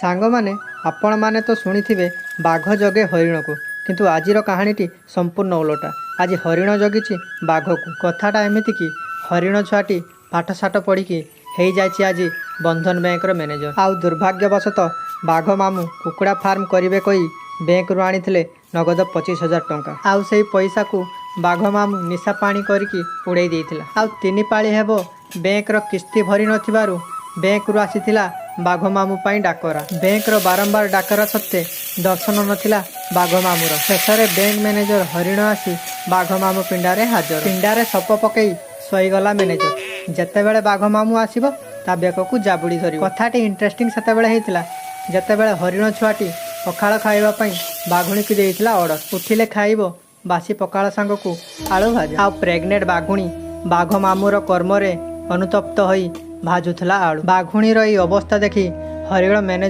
ସାଙ୍ଗମାନେ, ଆପଣମାନେ ତ ଶୁଣିଥିବେ ବାଘ ଜଗେ ହରିଣକୁ, କିନ୍ତୁ ଆଜିର କାହାଣୀଟି ସମ୍ପୂର୍ଣ୍ଣ ଓଲଟା। ଆଜି ହରିଣ ଜଗିଛି ବାଘକୁ। କଥାଟା ଏମିତି କି ହରିଣ ଛୁଆଟି ପାଠଶାଠ ପଢ଼ିକି ହେଇଯାଇଛି ଆଜି ବନ୍ଧନ ବ୍ୟାଙ୍କର ମ୍ୟାନେଜର। ଆଉ ଦୁର୍ଭାଗ୍ୟବଶତଃ ବାଘ ମାମୁଁ କୁକୁଡ଼ା ଫାର୍ମ କରିବେ କହି ବ୍ୟାଙ୍କରୁ ଆଣିଥିଲେ ନଗଦ 25,000 ଟଙ୍କା। ଆଉ ସେଇ ପଇସାକୁ ବାଘ ମାମୁଁ ନିଶା ପାଣି କରିକି ଉଡ଼େଇ ଦେଇଥିଲା। ଆଉ ତିନି ପାଳି ହେବ ବ୍ୟାଙ୍କର କିସ୍ତି ଭରି ନଥିବାରୁ ବ୍ୟାଙ୍କରୁ ଆସିଥିଲା ବାଘ ମାମୁଁ ପାଇଁ ଡାକରା। ବ୍ୟାଙ୍କର ବାରମ୍ବାର ଡାକରା ସତ୍ତ୍ୱେ ଦର୍ଶନ ନଥିଲା ବାଘ ମାମୁଁର। ଶେଷରେ ବ୍ୟାଙ୍କ ମ୍ୟାନେଜର ହରିଣ ଆସି ବାଘ ମାମୁଁ ପିଣ୍ଡାରେ ହାଜର। ପିଣ୍ଡାରେ ସପ ପକେଇ ଶୋଇଗଲା ମ୍ୟାନେଜର। ଯେତେବେଳେ ବାଘ ମାମୁଁ ଆସିବ, ତା ବେକକୁ ଜାବୁଡ଼ି ଧରିବ। କଥାଟି ଇଣ୍ଟରେଷ୍ଟିଂ ସେତେବେଳେ ହେଇଥିଲା, ଯେତେବେଳେ ହରିଣ ଛୁଆଟି ପଖାଳ ଖାଇବା ପାଇଁ ବାଘୁଣୀକୁ ଦେଇଥିଲା ଅର୍ଡ଼ର, ଉଠିଲେ ଖାଇବ ବାସି ପଖାଳ ସାଙ୍ଗକୁ ଆଳୁ ଭଜା। ଆଉ ପ୍ରେଗନେଣ୍ଟ ବାଘୁଣୀ ବାଘ ମାମୁଁର କର୍ମରେ ଅନୁତପ୍ତ ହୋଇ ଭାଜୁଥିଲା ଆଳୁ। ବାଘୁଣୀର ଏଇ ଅବସ୍ଥା ଦେଖି ହରିଣ ମ୍ୟାନେଜର